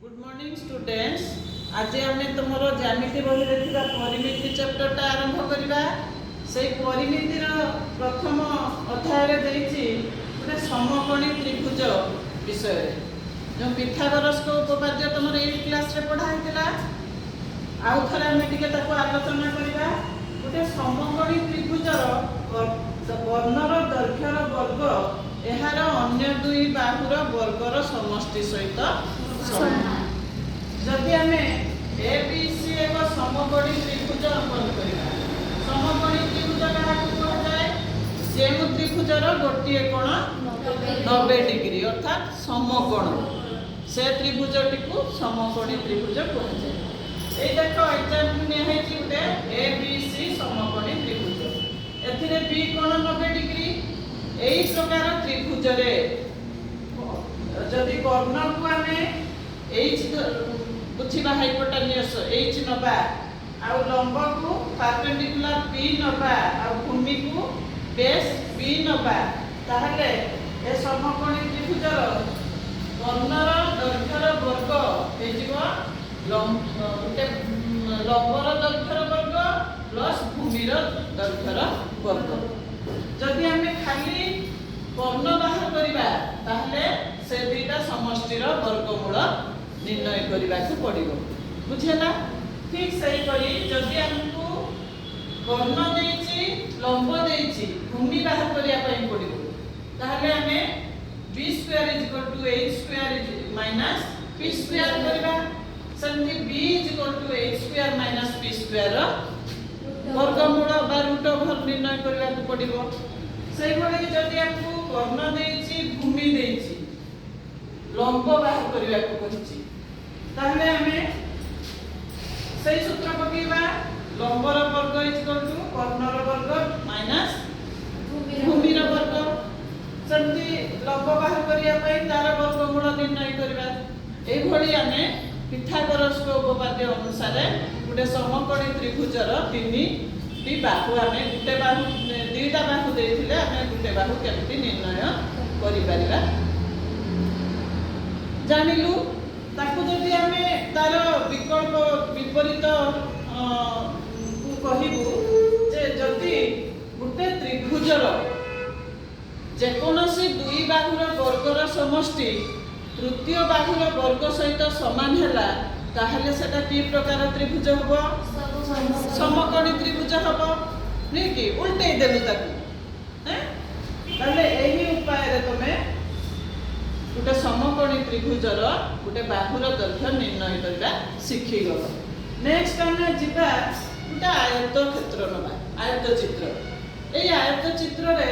Good morning students. ଆଜି ଆମେ ତୁମର ଜ୍ୟାମିତି ବହିରେ ଥିବା ପରିମିତି ଚାପ୍ଟରଟା ଆରମ୍ଭ କରିବା। ସେଇ ପରିମିତିର ପ୍ରଥମ ଅଧ୍ୟାୟରେ ଦେଇଛି ଗୋଟେ ସମକୋଣୀ ତ୍ରିଭୁଜ ବିଷୟରେ। ଯେଉଁ ପିଥାଗୋରସ୍ଙ୍କ ଉପପାଦ୍ୟ ତୁମର ଏଇଟ୍ କ୍ଲାସ୍ରେ ପଢ଼ା ହେଇଥିଲା, ଆଉ ଥରେ ଆମେ ଟିକେ ତାକୁ ଆଲୋଚନା କରିବା। ଗୋଟେ ସମକୋଣୀ ତ୍ରିଭୁଜର କର୍ଣ୍ଣର ଦୈର୍ଘ୍ୟର ବର୍ଗ ଏହାର ଅନ୍ୟ ଦୁଇ ବାହୁର ବର୍ଗର ସମଷ୍ଟି ସହିତ ସମାନ। ଯଦି ଆମେ ଏ ବି ସି ଏକ ସମକୋଣୀ ତ୍ରିଭୁଜ ଅଙ୍କନ କରିବା, ସମକୋଣୀ ତ୍ରିଭୁଜ କାହାକୁ କୁହାଯାଏ? ଯେଉଁ ତ୍ରିଭୁଜର ଗୋଟିଏ କୋଣ 90 ଡିଗ୍ରୀ, ଅର୍ଥାତ୍ ସମକୋଣ, ସେ ତ୍ରିଭୁଜଟିକୁ ସମକୋଣୀ ତ୍ରିଭୁଜ କୁହାଯାଏ। ଏଇ ଦେଖ, ଏକ୍ଜାମ୍ପଲ ନିଆ ହେଇଛି ଗୋଟେ ଏ ବି ସି ସମକୋଣୀ ତ୍ରିଭୁଜ। ଏଥିରେ ବି କୋଣ 90 ଡିଗ୍ରୀ। ଏଇ ପ୍ରକାର ତ୍ରିଭୁଜରେ ଯଦି କର୍ଣ୍ଣକୁ ଆମେ ଏଇଚ୍ ବୁଝିବା, ହାଇପୋଟାନିୟସ ଏଇଚ୍ ନବା, ଆଉ ଲମ୍ବକୁ ପାରପେଣ୍ଡିକୁଲାର ପି ନବା, ଆଉ ଭୂମିକୁ ବେସ୍ ବି ନବା, ତାହେଲେ ଏ ସମକୋଣୀ ତ୍ରିଭୁଜର କର୍ଣ୍ଣର ଦୈର୍ଘ୍ୟର ବର୍ଗ ହେଇଯିବ ଗୋଟେ ଲମ୍ବର ଦୈର୍ଘ୍ୟର ବର୍ଗ ପ୍ଲସ୍ ଭୂମିର ଦୈର୍ଘ୍ୟର ବର୍ଗ। ଯଦି ଆମେ ଖାଲି କର୍ଣ୍ଣ ବାହାର କରିବା, ତାହେଲେ ସେ ଦୁଇଟା ସମଷ୍ଟିର ବର୍ଗମୂଳ ନିର୍ଣ୍ଣୟ କରିବାକୁ ପଡ଼ିବ। ବୁଝିହେଲା? ଠିକ୍ ସେହିପରି ଯଦି ଆମକୁ କର୍ଣ୍ଣ ଦେଇଛି, ଲମ୍ବ ଦେଇଛି, ଭୂମି ବାହାର କରିବା ପାଇଁ ପଡ଼ିବ, ତାହେଲେ ଆମେ b square is equal to h square minus p square କରିବା। ସେମିତି b is equal to h square minus p square ବର୍ଗମୂଳ ବା ରୁଟ୍ ଓଭର ନିର୍ଣ୍ଣୟ କରିବାକୁ ପଡ଼ିବ। ସେଇଭଳି ଯଦି ଆମକୁ କର୍ଣ୍ଣ ଦେଇଛି, ଭୂମି ଦେଇଛି, ଲମ୍ବ ବାହାର କରିବାକୁ କହିଛି, ତାହେଲେ ଆମେ ସେଇ ସୂତ୍ର ପକେଇବା। ଲମ୍ବର ବର୍ଗ is equal to କର୍ଣ୍ଣର ବର୍ଗ ମାଇନସ୍ ଭୂମିର ବର୍ଗ। ସେମିତି ଲମ୍ବ ବାହାର କରିବା ପାଇଁ ତାର ବର୍ଗମୂଳ ନିର୍ଣ୍ଣୟ କରିବା। ଏଇଭଳି ଆମେ ପିଥାଗୋରସ୍ଙ୍କ ଉପପାଦ୍ୟ ଅନୁସାରେ ଗୋଟେ ସମକୋଣୀ ତ୍ରିଭୁଜର ତିନିଟି ବାହୁ, ଆମେ ଗୋଟେ ବାହୁ, ଦୁଇଟା ବାହୁ ଦେଇଥିଲେ ଆମେ ଗୋଟେ ବାହୁ କେମିତି ନିର୍ଣ୍ଣୟ କରିପାରିବା ଜାଣିଲୁ। ତାକୁ ଯଦି ଆମେ ତାର ବିକଳ୍ପ ବିପରୀତ କୁ କହିବୁ ଯେ ଯଦି ଗୋଟେ ତ୍ରିଭୁଜର ଯେକୌଣସି ଦୁଇ ବାହୁର ବର୍ଗର ସମଷ୍ଟି ତୃତୀୟ ବାହୁର ବର୍ଗ ସହିତ ସମାନ ହେଲା, ତାହେଲେ ସେଟା କି ପ୍ରକାର ତ୍ରିଭୁଜ ହବ? ସମକୋଣୀ ତ୍ରିଭୁଜ ହବ, ନୁହେଁ କି? ଉଲ୍ଟେଇ ଦେଲୁ ତାକୁ ହେଁ? ତାହେଲେ ଏହି ଉପାୟରେ ତମେ ଗୋଟେ ସମକୋଣୀ ତ୍ରିଭୁଜର ଗୋଟେ ବାହୁର ଦୈର୍ଘ୍ୟ ନିର୍ଣ୍ଣୟ କରିବା ଶିଖିଗଲ। ନେକ୍ସଟ ଆମେ ଯିବା, ଗୋଟେ ଆୟତ କ୍ଷେତ୍ର ନେବା, ଆୟତ ଚିତ୍ର। ଏଇ ଆୟତ ଚିତ୍ରରେ,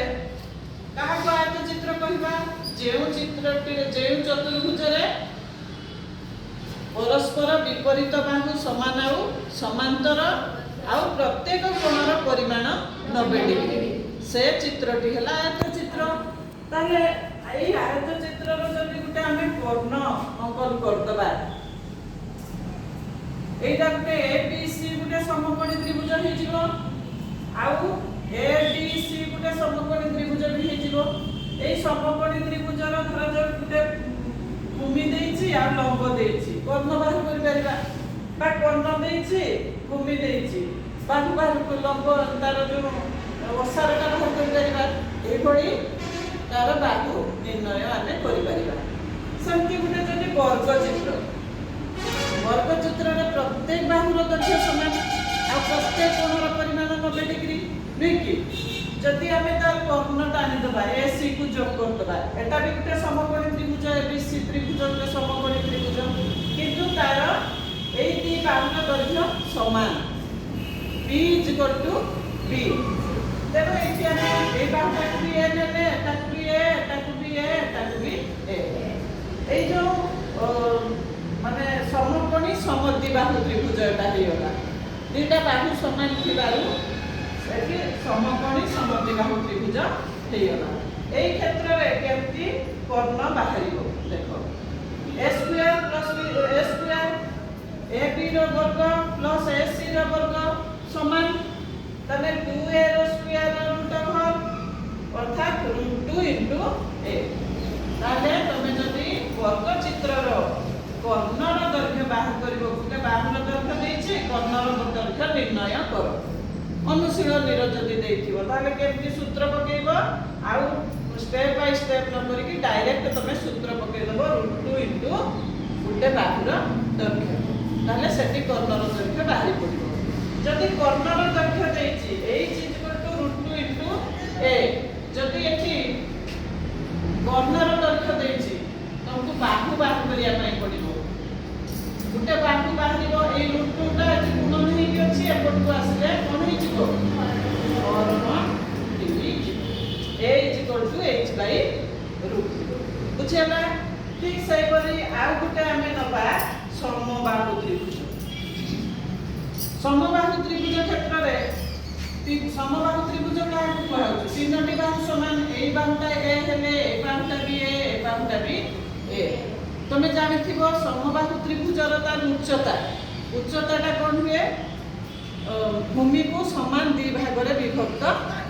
କାହାକୁ ଆୟତ ଚିତ୍ର କହିବା? ଯେଉଁ ଚିତ୍ରଟିରେ, ଯେଉଁ ଚତୁର୍ଭୁଜରେ ପରସ୍ପର ବିପରୀତ ବାହୁ ସମାନ ଆଉ ସମାନ୍ତର ଆଉ ପ୍ରତ୍ୟେକ କୋଣର ପରିମାଣ 90 ଡିଗ୍ରୀ, ସେ ଚିତ୍ରଟି ହେଲା ଆୟତ ଚିତ୍ର। ତାହେଲେ ଏଇ ଆୟତ ଚିତ୍ରର ଯଦି ଗୋଟେ ଆମେ କର୍ଣ୍ଣ ଅଙ୍କନ କରିଦେବା, ଏଇଟା ଗୋଟେ ଏ ବି ସି ଗୋଟେ ସମକୋଣୀ ତ୍ରିଭୁଜ ହେଇଯିବ, ଆଉ ଏ ଡି ସି ଗୋଟେ ସମକୋଣୀ ତ୍ରିଭୁଜ ବି ହେଇଯିବ। ଏଇ ସମକୋଣୀ ତ୍ରିଭୁଜର ଧରାଯାଉ ଗୋଟେ ଭୂମି ଦେଇଛି ଆଉ ଲମ୍ବ ଦେଇଛି, କର୍ଣ୍ଣ ବାହାର କରିପାରିବା। ବା କର୍ଣ୍ଣ ଦେଇଛି, ଭୂମି ଦେଇଛି, ବାହୁ ବାହାର, ଲମ୍ବ ତାର ଯୋଉ ଓସାରଟା ବାହାର କରିପାରିବା। ଏଇଭଳି ତାର ବାହୁ ନିର୍ଣ୍ଣୟ ଆମେ କରିପାରିବା। ସେମିତି ଗୋଟେ ଯଦି ବର୍ଗ ଚିତ୍ର, ବର୍ଗ ଚିତ୍ରରେ ପ୍ରତ୍ୟେକ ବାହୁର ଦୈର୍ଘ୍ୟ ସମାନ ଆଉ ପ୍ରତ୍ୟେକ କୋଣର ପରିମାଣ 90 ଡିଗ୍ରୀ, ନୁହେଁ କି? ଯଦି ଆମେ ତାର କର୍ଣ୍ଣଟା ଆଣିଦେବା, ଏ ସି କୁ ଯୋଗ କରିଦେବା, ଏଟା ବି ଗୋଟେ ସମକୋଣୀ ତ୍ରିଭୁଜ। ଏ ବି ସି ତ୍ରିଭୁଜ ଗୋଟେ ସମକୋଣୀ ତ୍ରିଭୁଜ, କିନ୍ତୁ ତାର ଏଇ ଦି ବାହୁର ଦୈର୍ଘ୍ୟ ସମାନ, b is equal to b। ତେଣୁ ଏଇଠି ଆମେ ଏଇ ବାହୁଟାକୁ ବି ଏ ନେଲେ, ଏଟାକୁ ବି ଏ, ଏଟାକୁ ବି ଏ, ଏଟାକୁ ବି ଏ। ଏଇ ଯୋଉ ମାନେ ସମକୋଣୀ ସମଦ୍ବିବାହୁ ତ୍ରିଭୁଜ ଏଟା ହେଇଗଲା। ଦୁଇଟା ବାହୁ ସମାନ ଥିବାରୁ ସେଠି ସମକୋଣୀ ସମଦ୍ବିବାହୁ ତ୍ରିଭୁଜ ହେଇଗଲା। ଏଇ କ୍ଷେତ୍ରରେ କେମିତି କର୍ଣ୍ଣ ବାହାରିବ ଦେଖ। A square plus a square, a b ର ବର୍ଗ ପ୍ଲସ୍ ଏ ସି ର ବର୍ଗ ସମାନ। ତାହେଲେ ଟୁ ଏ ର ସ୍କୋୟାର ରୁଟ୍ ଓଭର, ଅର୍ଥାତ୍ ରୁଟ୍ ଟୁ ଇଣ୍ଟୁ ଏ। ତାହେଲେ ତମେ ଯଦି ବର୍ଗ ଚିତ୍ରର କର୍ଣ୍ଣର କର୍ଣ୍ଣର ଦୈର୍ଘ୍ୟ ନିର୍ଣ୍ଣୟ କର। ଅନୁଶୀଳନୀର ଯଦି ଦେଇଥିବ, ତାହେଲେ କେମିତି ସୂତ୍ର ପକେଇବ? ଆଉ ଷ୍ଟେପ୍ ବାଇ ଷ୍ଟେପ୍ ନ କରିକି ଡାଇରେକ୍ଟ ତମେ ସୂତ୍ର ପକେଇଦବ, ରୁଟ୍ ଟୁ ଇଣ୍ଟୁ ଗୋଟେ ବାହୁର ଦୈର୍ଘ୍ୟ। ତାହେଲେ ସେଠି କର୍ଣ୍ଣର ଦୈର୍ଘ୍ୟ ବାହାରି ପଡ଼ିବ। ଯଦି କର୍ଣ୍ଣର ଦୈର୍ଘ୍ୟ ଦେଇଛି h is to root two into a, ଯଦି ଏଠି କର୍ଣ୍ଣର ଦୈର୍ଘ୍ୟ ଦେଇଛି, ତମକୁ ବାହୁ ବାହାର କରିବା ପାଇଁ ପଡ଼ିବ। ଗୋଟେ ବାହୁ ବାହାରିବ। ଏଇ ରୁଟ୍ ଟୁଟା ଏଠି ଗୁଣନ ହେଇକି ଅଛି, ଏପଟକୁ ଆସିଲେ କ'ଣ ହେଇଯିବ? ହରଣ ହେଇଯିବ। A is equal to h by root. ବୁଝିହେଲା? ଠିକ ସେହିପରି ଆଉ ଗୋଟେ ଆମେ ନବା ସମବାହୁ ତ୍ରିଭୁଜ। ସମବାହୁ ତ୍ରିଭୁଜ କ୍ଷେତ୍ରରେ ସମବାହୁ ତ୍ରିଭୁଜ କାହାକୁ କୁହାଯାଉଛି? ତିନୋଟି ବାହୁ ସମାନ। ଏଇ ବାହୁଟା ଏ ହେଲେ ଏ ବାହୁଟା ବି ଏ, ଏ ବାହୁଟା ବି ଏ। ତମେ ଜାଣିଥିବ, ସମବାହୁ ତ୍ରିଭୁଜର ତାର ଉଚ୍ଚତା, ଉଚ୍ଚତାଟା କ'ଣ ହୁଏ? ଭୂମିକୁ ସମାନ ଦି ଭାଗରେ ବିଭକ୍ତ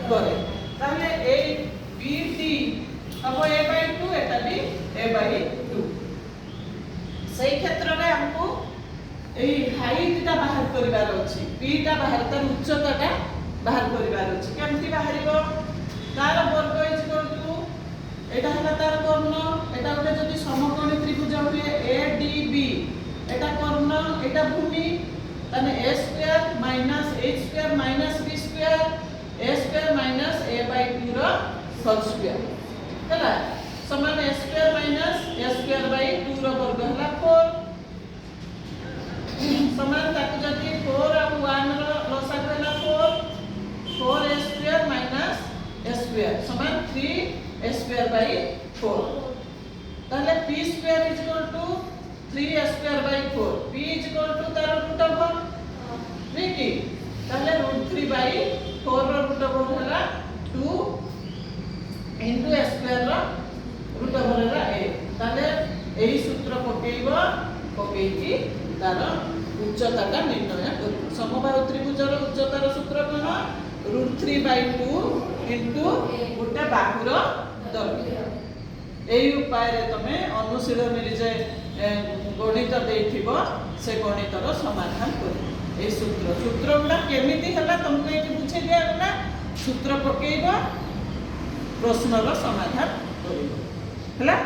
କରେ। ତାହେଲେ ଏଇ ବି ଡି ହବ ଏ ବାଇ ଟୁ, ଏଟା ବି ଏ ବାଇ ଟୁ। ସେଇ କ୍ଷେତ୍ରରେ ଆମକୁ ଏଇ ହାଇଟଟା ବାହାର କରିବାର ଅଛି, ବିଟା ବାହାର, ତାର ଉଚ୍ଚତାଟା ବାହାର କରିବାର ଅଛି। କେମିତି ବାହାରିବ? ତାର ବର୍ଗ is equal to, ଏଇଟା ହେଲା ତାର କର୍ଣ୍ଣ। ଏଇଟା ଗୋଟେ ଯଦି ସମକୋଣୀ ତ୍ରିଭୁଜ ହୁଏ ଏ ଡି ବି, ଏଇଟା କର୍ଣ୍ଣ, ଏଇଟା ଭୂମି। ତାହେଲେ a square minus h square minus b square, a square minus a by two ର ହୋଲ୍ ସ୍କୋୟାର ହେଲା ସମାନ a square minus a square by two ର ବର୍ଗ ହେଲା ଫୋର୍। ସମାନ ତାକୁ ଯଦି ଫୋର୍ ଆଉ ୱାନ୍ ର ଲସାଗୁ ହେଲା four, four a square minus a square ସମାନ three a square by four। ତାହେଲେ p square is equal to three a square by four। P is equal to ତାର ରୁଟ୍ ଓଭର, ନୁହେଁ କି? ତାହେଲେ ରୁଟ୍ ଥ୍ରୀ ବାଇ ଫୋର୍ ର root over ହେଲା two into ଏ square ର root over ହେଲା ଏ। ତାହେଲେ ଏଇ ସୂତ୍ର ପକେଇବ, ପକେଇକି ତାର ଉଚ୍ଚତାଟା ନିର୍ଣ୍ଣୟ କରିବ। ସମବାହୁ ତ୍ରିଭୁଜର ଉଚ୍ଚତାର ସୂତ୍ର କ'ଣ? Root three by two into ଗୋଟେ ବାହୁର ଦୈର୍ଘ୍ୟ। ଏଇ ଉପାୟରେ ତମେ ଅନୁଶୀଳନୀରେ ଯେ ଗଣିତ ଦେଇଥିବ, ସେ ଗଣିତର ସମାଧାନ କରିବ। ଏଇ ସୂତ୍ର ଗୁଡ଼ା କେମିତି ହେଲା, ତମକୁ ଏଇଠି ବୁଝେଇ ଦିଆଗଲା। ସୂତ୍ର ପକେଇବ, ପ୍ରଶ୍ନର ସମାଧାନ କରିବ। ହେଲା?